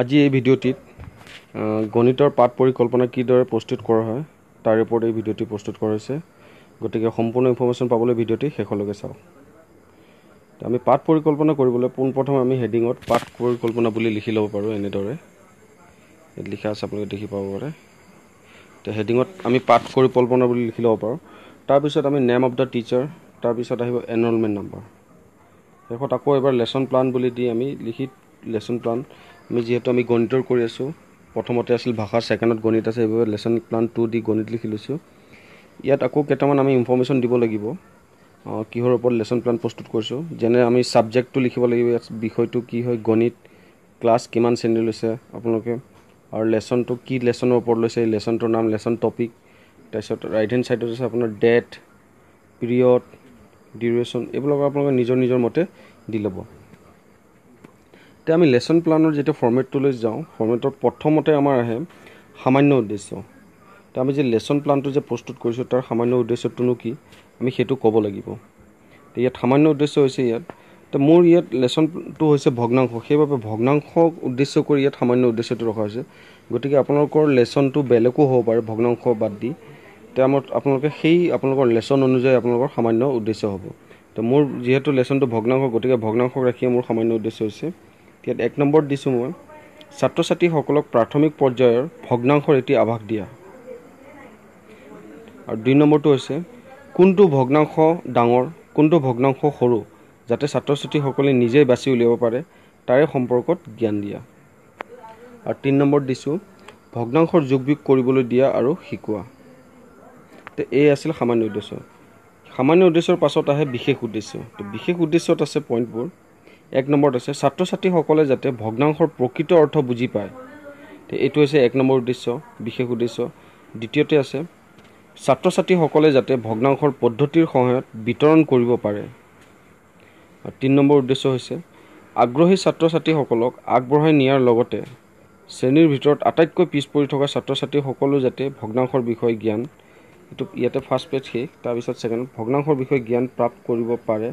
আজি এই ভিডিঅ'টিত গণিতৰ পাঠ পৰিকল্পনা কিদৰে প্ৰস্তুত কৰা হয় তাৰ ওপৰত এই ভিডিঅ'টি প্ৰস্তুত কৰা হৈছে। গতিকে সম্পূৰ্ণ ইনফৰমেশ্যন পাবলৈ ভিডিঅ'টি শেষলৈকে চাওক। আমি পাঠ পৰিকল্পনা কৰিবলৈ পোনপ্ৰথমে আমি হেডিঙত পাঠ পৰিকল্পনা বুলি লিখি ল'ব পাৰোঁ। এনেদৰে ইয়াত লিখা আছে, আপোনালোকে দেখি পাব পাৰে। তো হেডিঙত আমি পাঠ পৰিকল্পনা বুলি লিখি ল'ব পাৰোঁ। তাৰপিছত আমি নেম অফ the teacher, তাৰপিছত আহিব এনৰলমেণ্ট নাম্বাৰ, শেষত আকৌ এবাৰ লেচন প্লান বুলি দি আমি লিখি লেচন প্লান। আমি যিহেতু আমি গণিতৰ কৰি আছোঁ, প্ৰথমতে আছিল ভাষা, ছেকেণ্ডত গণিত আছে, সেইবাবে লেচন প্লান 2 দি গণিত লিখি লৈছোঁ। ইয়াত আকৌ কেইটামান আমি ইনফৰ্মেশ্যন দিব লাগিব, কিহৰ ওপৰত লেচন প্লান প্ৰস্তুত কৰিছোঁ। যেনে আমি ছাবজেক্টটো লিখিব লাগিব, ইয়াত বিষয়টো কি হয়, গণিত, ক্লাছ কিমান শ্ৰেণী লৈছে আপোনালোকে, আৰু লেচনটো কি লেচনৰ ওপৰত লৈছে, এই লেচনটোৰ নাম, লেচন টপিক। তাৰপিছত ৰাইট হেণ্ড ছাইডত আছে আপোনাৰ ডেট, পিৰিয়ড, ডিউৰেশ্যন, এইবিলাক আপোনালোকে নিজৰ নিজৰ মতে দি ল'ব। এতিয়া আমি লেচন প্লানৰ যেতিয়া ফৰ্মেটটোলৈ যাওঁ, ফৰ্মেটৰ প্ৰথমতে আমাৰ আহে সামান্য উদ্দেশ্য। তো আমি যে লেচন প্লানটো যে প্ৰস্তুত কৰিছোঁ তাৰ সামান্য উদ্দেশ্যটোনো কি, আমি সেইটো ক'ব লাগিব। তো ইয়াত সামান্য উদ্দেশ্য হৈছে ইয়াত, তো মোৰ ইয়াত লেচনটো হৈছে ভগ্নাংশ, সেইবাবে ভগ্নাংশক উদ্দেশ্য কৰি ইয়াত সামান্য উদ্দেশ্যটো ৰখা হৈছে। গতিকে আপোনালোকৰ লেচনটো বেলেগো হ'ব পাৰে ভগ্নাংশ বাদ দি, তে আমাৰ আপোনালোকে সেই আপোনালোকৰ লেচন অনুযায়ী আপোনালোকৰ সামান্য উদ্দেশ্য হ'ব। তো মোৰ যিহেতু লেচনটো ভগ্নাংশ, গতিকে ভগ্নাংশক ৰাখিয়ে মোৰ সামান্য উদ্দেশ্য হৈছে। ইয়াত 1 নম্বৰত দিছোঁ মই, ছাত্ৰ ছাত্ৰীসকলক প্ৰাথমিক পৰ্যায়ৰ ভগ্নাংশৰ এটি আভাস দিয়া। আৰু 2 নম্বৰটো হৈছে কোনটো ভগ্নাংশ ডাঙৰ, কোনটো ভগ্নাংশ সৰু, যাতে ছাত্ৰ ছাত্ৰীসকলে নিজেই বাছি উলিয়াব পাৰে তাৰে সম্পৰ্কত জ্ঞান দিয়া। আৰু 3 নম্বৰত দিছোঁ ভগ্নাংশৰ যোগ বিয়োগ কৰিবলৈ দিয়া আৰু শিকোৱা। তো এই আছিল সামান্য উদ্দেশ্য। সামান্য উদ্দেশ্যৰ পাছত আহে বিশেষ উদ্দেশ্য। তো বিশেষ উদ্দেশ্যত আছে পইণ্টবোৰ। 1 নম্বৰত আছে ছাত্ৰ ছাত্ৰীসকলে যাতে ভগ্নাংশৰ প্ৰকৃত অৰ্থ বুজি পায়, তো এইটো হৈছে 1 নম্বৰ উদ্দেশ্য, বিশেষ উদ্দেশ্য। দ্বিতীয়তে আছে ছাত্ৰ ছাত্ৰীসকলে যাতে ভগ্নাংশৰ পদ্ধতিৰ সহায়ত বিতৰণ কৰিব পাৰে। আৰু 3 নম্বৰ উদ্দেশ্য হৈছে আগ্ৰহী ছাত্ৰ ছাত্ৰীসকলক আগবঢ়াই নিয়াৰ লগতে শ্ৰেণীৰ ভিতৰত আটাইতকৈ পিছ পৰি থকা ছাত্ৰ ছাত্ৰীসকলো যাতে ভগ্নাংশৰ বিষয়ে জ্ঞান, এইটো ইয়াতে ফাৰ্ষ্ট পেজ শেষ, তাৰপিছত ছেকেণ্ড, ভগ্নাংশৰ বিষয়ে জ্ঞান প্ৰাপ্ত কৰিব পাৰে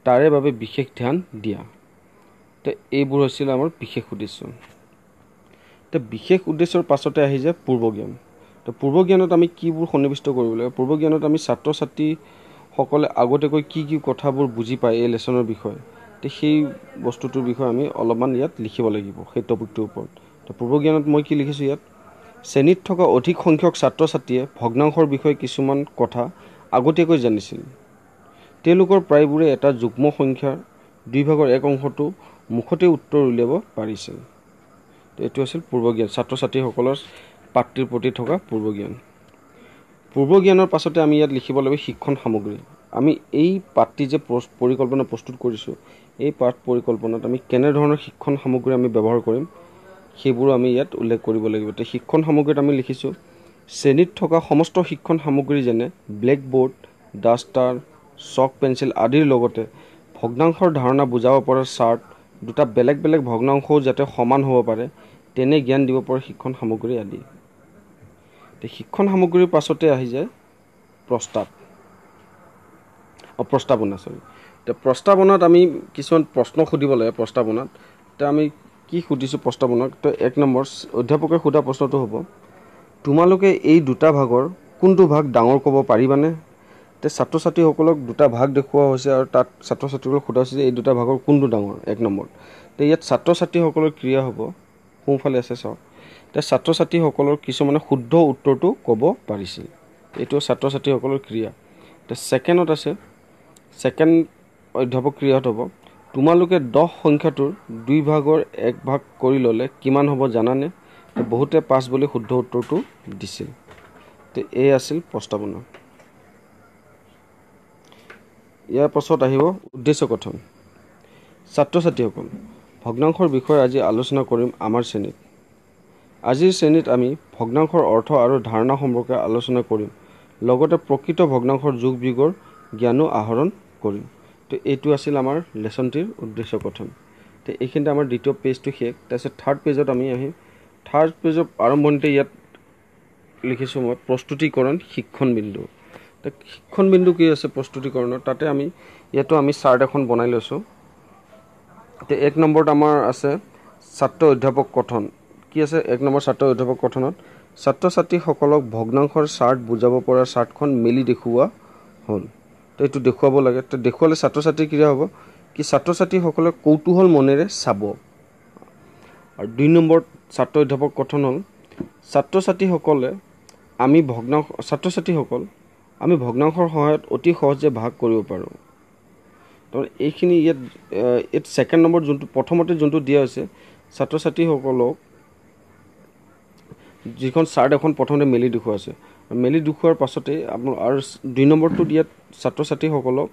তাৰে বাবে বিশেষ ধ্যান দিয়া। তো এইবোৰ হৈছিল আমাৰ বিশেষ উদ্দেশ্য। তো বিশেষ উদ্দেশ্যৰ পাছতে আহি যায় পূৰ্বজ্ঞান। তো পূৰ্বজ্ঞানত আমি কিবোৰ সন্নিৱিষ্ট কৰিব লাগিব, পূৰ্বজ্ঞানত আমি ছাত্ৰ ছাত্ৰীসকলে আগতীয়াকৈ কি কি কথাবোৰ বুজি পায় এই লেচনৰ বিষয়ে, তো সেই বস্তুটোৰ বিষয়ে আমি অলপমান ইয়াত লিখিব লাগিব সেই টপিকটোৰ ওপৰত। তো পূৰ্বজ্ঞানত মই কি লিখিছোঁ ইয়াত, শ্ৰেণীত থকা অধিক সংখ্যক ছাত্ৰ ছাত্ৰীয়ে ভগ্নাংশৰ বিষয়ে কিছুমান কথা আগতীয়াকৈ জানিছিল। তেওঁলোকৰ প্ৰায়বোৰে এটা যুগ্ম সংখ্যাৰ 2 ভাগৰ 1 অংশটো মুখতে উত্তৰ উলিয়াব পাৰিছিল। এইটো আছিল পূৰ্বজ্ঞান, ছাত্ৰ ছাত্ৰীসকলৰ পাঠটিৰ প্ৰতি থকা পূৰ্বজ্ঞান। পূৰ্বজ্ঞানৰ পাছতে আমি ইয়াত লিখিব লাগিব শিক্ষণ সামগ্ৰী। আমি এই পাঠটি যে পৰিকল্পনা প্ৰস্তুত কৰিছোঁ, এই পাঠ পৰিকল্পনাত আমি কেনেধৰণৰ শিক্ষণ সামগ্ৰী আমি ব্যৱহাৰ কৰিম সেইবোৰো আমি ইয়াত উল্লেখ কৰিব লাগিব। তো শিক্ষণ সামগ্ৰীত আমি লিখিছোঁ শ্ৰেণীত থকা সমস্ত শিক্ষণ সামগ্ৰী যেনে ব্লেকবোৰ্ড, ডাষ্টাৰ, চক পেঞ্চিল আদিৰ লগতে ভগ্নাংশৰ ধাৰণা বুজাব পৰা চাৰ্ট, দুটা বেলেগ বেলেগ ভগ্নাংশও যাতে সমান হ'ব পাৰে তেনে জ্ঞান দিব পৰা শিক্ষণ সামগ্ৰী আদি। শিক্ষণ সামগ্ৰীৰ পাছতে আহি যায় প্ৰস্তাৱ, প্ৰস্তাৱনা, চৰি। তো প্ৰস্তাৱনাত আমি কিছুমান প্ৰশ্ন সুধিব লাগে। প্ৰস্তাৱনাত তো আমি কি সুধিছোঁ প্ৰস্তাৱনাত, তো 1 নম্বৰ অধ্যাপকে সোধা প্ৰশ্নটো হ'ব, তোমালোকে এই দুটা ভাগৰ কোনটো ভাগ ডাঙৰ ক'ব পাৰিবানে? তে ছাত্ৰ ছাত্ৰীসকলক দুটা ভাগ দেখুওৱা হৈছে আৰু তাত ছাত্ৰ ছাত্ৰীসকলক সোধা হৈছে যে এই দুটা ভাগৰ কোনটো ডাঙৰ, 1 নম্বৰ। তো ইয়াত ছাত্ৰ ছাত্ৰীসকলৰ ক্ৰিয়া হ'ব, সোঁফালে আছে চাওক, তে ছাত্ৰ ছাত্ৰীসকলৰ কিছুমানে শুদ্ধ উত্তৰটো ক'ব পাৰিছিল, এইটো ছাত্ৰ ছাত্ৰীসকলৰ ক্ৰিয়া। তে ছেকেণ্ডত আছে, ছেকেণ্ড অধ্যাপক ক্ৰিয়াত হ'ব, তোমালোকে 10 সংখ্যাটোৰ 2 ভাগৰ 1 ভাগ কৰি ল'লে কিমান হ'ব জানানে? বহুতে 5 বুলি শুদ্ধ উত্তৰটো দিছিল। তে এই আছিল প্ৰস্তাৱনা। ইয়াৰ পাছত আহিব উদ্দেশ্য কথন। ছাত্ৰ ছাত্ৰীসকল, ভগ্নাংশৰ বিষয়ে আজি আলোচনা কৰিম আমাৰ শ্ৰেণীত। আজিৰ শ্ৰেণীত আমি ভগ্নাংশৰ অৰ্থ আৰু ধাৰণা সম্পৰ্কে আলোচনা কৰিম, লগতে প্ৰকৃত ভগ্নাংশৰ যোগ বিয়োগৰ জ্ঞানো আহৰণ কৰিম। তো এইটো আছিল আমাৰ লেচনটিৰ উদ্দেশ্য কথন। তো এইখিনিতে আমাৰ দ্বিতীয় পেজটো শেষ। তাৰপিছত থাৰ্ড পেজত আমি আহিম। থাৰ্ড পেজৰ আৰম্ভণিতে ইয়াত লিখিছোঁ মই প্ৰস্তুতিকৰণ শিক্ষণ বিন্দু। তো শিক্ষণ বিন্দু কি আছে প্ৰস্তুতিকৰণৰ, তাতে আমি ইয়াতো আমি চাৰ্ট এখন বনাই লৈছোঁ। তো 1 নম্বৰত আমাৰ আছে ছাত্ৰ অধ্যাপক কথন কি আছে? 1 নম্বৰ ছাত্ৰ অধ্যাপক কথনত ছাত্ৰ ছাত্ৰীসকলক ভগ্নাংশৰ চাৰ্ট বুজাব পৰা চাৰ্টখন মেলি দেখুওৱা হ'ল। তো এইটো দেখুৱাব লাগে। তো দেখুৱালে ছাত্ৰ ছাত্ৰীৰ ক্ৰিয়া হ'ব কি, ছাত্ৰ ছাত্ৰীসকলে কৌতূহল মনেৰে চাব। আৰু 2 নম্বৰ ছাত্ৰ অধ্যাপক কথন হ'ল ছাত্ৰ ছাত্ৰীসকলে আমি ভগ্নাংশ ছাত্ৰ ছাত্ৰীসকল আমি ভগ্নাংশৰ সহায়ত অতি সহজে ভাগ কৰিব পাৰোঁ। তো এইখিনি ইয়াত ইয়াত ছেকেণ্ড নম্বৰ যোনটো প্ৰথমতে যোনটো দিয়া হৈছে, ছাত্ৰ ছাত্ৰীসকলক যিখন চাৰ্ট এখন প্ৰথমতে মেলি দেখুওৱা আছে, মেলি দেখুওৱাৰ পাছতেই আপোনাৰ আৰু 2 নম্বৰটো দিয়াত ছাত্ৰ ছাত্ৰীসকলক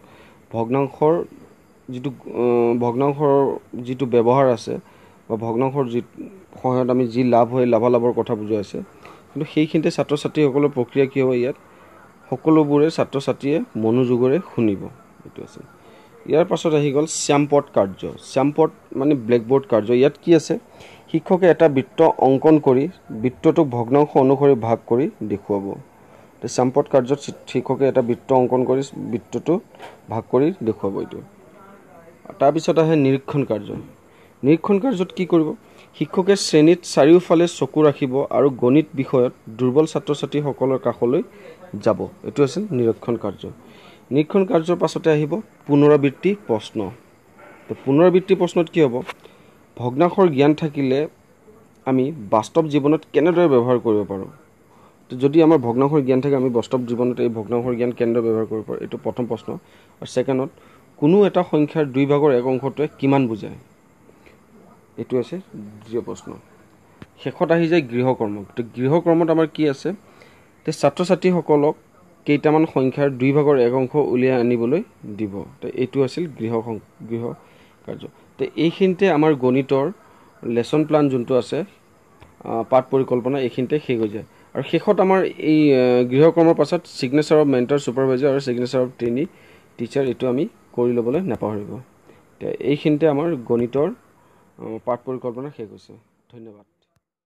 ভগ্নাংশৰ যিটো ব্যৱহাৰ আছে বা ভগ্নাংশৰ যি সহায়ত আমি যি লাভ হয় লাভালাভৰ কথা বুজোৱা আছে। কিন্তু সেইখিনিতে ছাত্ৰ ছাত্ৰীসকলৰ প্ৰক্ৰিয়া কি হ'ব, ইয়াত সকলোবোৰে ছাত্ৰ ছাত্ৰীয়ে মনোযোগেৰে শুনিব, এইটো আছে। ইয়াৰ পাছত আহি গ'ল শ্যামপট কাৰ্য। শ্যামপট মানে ব্লেকবোৰ্ড কাৰ্য। ইয়াত কি আছে, শিক্ষকে এটা বৃত্ত অংকন কৰি বৃত্তটোক ভগ্নাংশ অনুসৰি ভাগ কৰি দেখুৱাব। শ্যামপট কাৰ্যত শিক্ষকে এটা বৃত্ত অংকন কৰি বৃত্তটো ভাগ কৰি দেখুৱাব, এইটো। তাৰপিছত আহে নিৰীক্ষণ কাৰ্য। নিৰীক্ষণ কাৰ্যত কি কৰিব, শিক্ষকে শ্ৰেণীত চাৰিওফালে চকু ৰাখিব আৰু গণিত বিষয়ত দুৰ্বল ছাত্ৰ ছাত্ৰীসকলৰ কাষলৈ যাব, এইটো আছিল নিৰীক্ষণ কাৰ্য। নিৰীক্ষণ কাৰ্যৰ পাছতে আহিব পুনৰাবৃত্তি প্ৰশ্ন। তো পুনৰাবৃত্তি প্ৰশ্নত কি হ'ব, ভগ্নাংশৰ জ্ঞান থাকিলে আমি বাস্তৱ জীৱনত কেনেদৰে ব্যৱহাৰ কৰিব পাৰোঁ। তো যদি আমাৰ ভগ্নাংশৰ জ্ঞান থাকে আমি বাস্তৱ জীৱনত এই ভগ্নাংশৰ জ্ঞান কেনেদৰে ব্যৱহাৰ কৰিব পাৰোঁ, এইটো প্ৰথম প্ৰশ্ন। আৰু ছেকেণ্ডত কোনো এটা সংখ্যাৰ 2 ভাগৰ 1 অংশটোৱে কিমান বুজায়, এইটো আছে দ্বিতীয় প্ৰশ্ন। শেষত আহি যায় গৃহকৰ্ম। তো গৃহকৰ্মত আমাৰ কি আছে, তে ছাত্ৰ ছাত্ৰীসকলক কেইটামান সংখ্যাৰ 2 ভাগৰ 1 অংশ উলিয়াই আনিবলৈ দিব। তো এইটো আছিল গৃহ কাৰ্য। তো এইখিনিতে আমাৰ গণিতৰ লেচন প্লান যোনটো আছে পাঠ পৰিকল্পনা এইখিনিতে শেষ হৈ যায়। আৰু শেষত আমাৰ এই গৃহকৰ্মৰ পাছত ছিগনেচাৰ অফ মেণ্টৰ ছুপাৰভাইজাৰ আৰু ছিগনেচাৰ অফ ট্ৰেইনি টিচাৰ, এইটো আমি কৰি ল'বলৈ নাপাহৰিব। এইখিনিতে আমাৰ গণিতৰ পাঠ পৰিকল্পনা শেষ হৈছে। ধন্যবাদ।